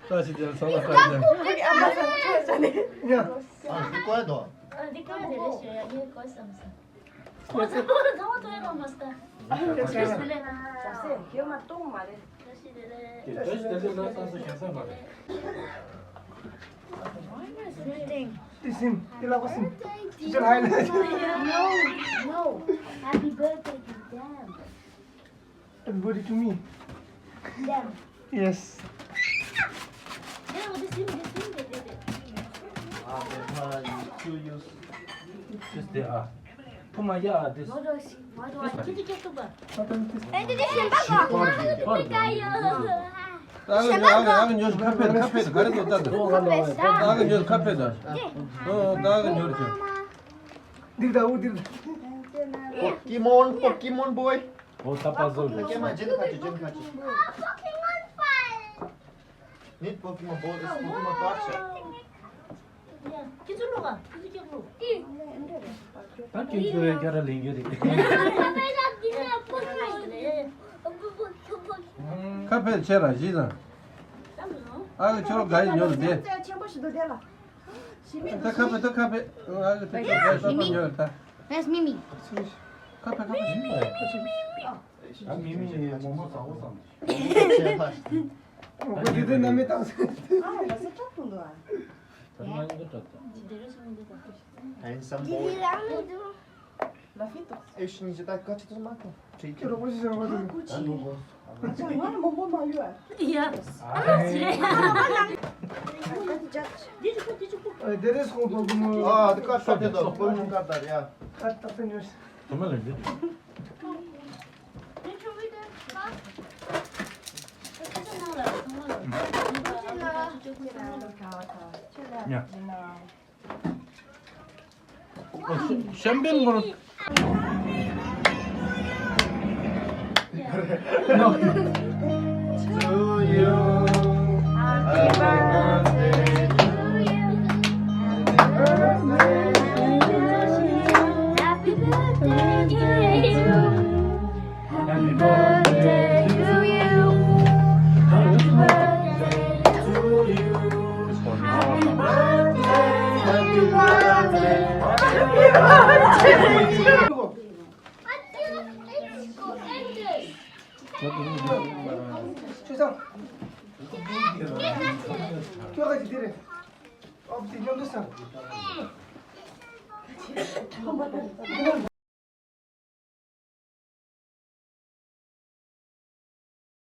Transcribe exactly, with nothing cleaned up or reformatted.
བཀྲ་ཤིས་བདེ་ལེགས། ཚང་མ་བཀྲ་ཤིས་བདེ་ལེགས། ཡ། ཨ། འདི་བཀོད་དོ། འདི་བཀོད་དེ་རེད་ཤོད་ཡ། ངས་བཀོད་བསམ་སོང་། ཚང་མ་ཚང་མ་ཐོས་རོགས་མ་སྟ། བཀྲ་ཤིས་བདེ་ལེགས་ན། བཀྲ་ཤིས་བདེ་ལེགས། བཀྲ་ཤིས་བདེ་ལེགས་ན་སང་སོ་ཞེ་ས་མ་རེད། དེ་ཟིན། དེ་ལག་པ་ཟིན། དེ་ལ་ཧའི་ལ། No, no. Happy birthday to them. Everybody to me. Them. Yes. Yeah, this thing, this thing, they did it. Ah, they are, you two use this, they are. Puma, yeah, this. What do I see? What do I see? What is this? And this is Party, party. ཨ་གི་ཉོར་ཁ་ཕེ་ཁ་ཕེ་ག་རེ་ཏོ་ཏ་ཏ། ཨ་གི་ཉོར་ཁ་ཕེ་ཏ། ཨོ་ཏ་གི་ཉོར་ཅོ། འདི་ད་འུ་འདི། Pokemon, Pokemon boy. ཨོ་ཏ་པ་ཟོ་ལེ། ཀེ་མ་ཇེན་ཁ་ཅི་ཇེན་ཁ་ཅི། Need Pokemon boy is Pokemon boxer. ཁྱེད་ཚོ་ལོག་ཨ། ཁྱེད་ཚོ་ཀྱང་ལོག་ད་ཁྱེད་ཚོ་ཡང་རྒྱ་ར་ལེན་རྒྱུ་རེད། ཁ་ཕེ་ཆེ་ར་ཞིག་དང་། ཨ་གི་ཆོ་ག་ཡི་ཉོ་རུ་དེ། ཆེན་པོ་ཞིག་འདུག་དེ་ལ། ད་ཁ་པེ་ད་ཁ་པེ། ཨ་ད་ཁ་པེ་ད་ཉོ་ད། Where's Mimi? ཁ་པེ་ཁ་པེ། ཨ་མི་མི་མོ་མོ་ཟ་འོ་བསམ། ཁོ་དེ་དེ་ན་མེ་དང་། ཨ་ལ་སེ་ཏྲག་ཏུ་འདུག་ཨ། Handsome boy. ཨེ་ཤི་ནི་ཇི་ད་ཀ་ཅི་ཏུ་མ་ཏུ། ཁྱེད་རོགས་པ་ཞིག་བྱ་བ་དང་། ཨ་ནུ་གོ། ཨ་ཅག་ང་མང་པོ་མ་ཡོད་ཨ། ཡ། ཨ་ཅག་ཅི་རེད། འདི་ཅི་པོ་འདི་ཅི་པོ། ཨ་དེ་རེས་ཁོང་ཐོག་གི་མོ། ཨ་དེ་ཀ་ཤོ་དེ་དོ་ཀོ་ཉུང་ཀ་ད་རེད་ཡ། ཀ་ཏག་ཏག་ཉོས། དུ་མ་ལེན་གི། ཉ། ཤམ་པེན་གོར།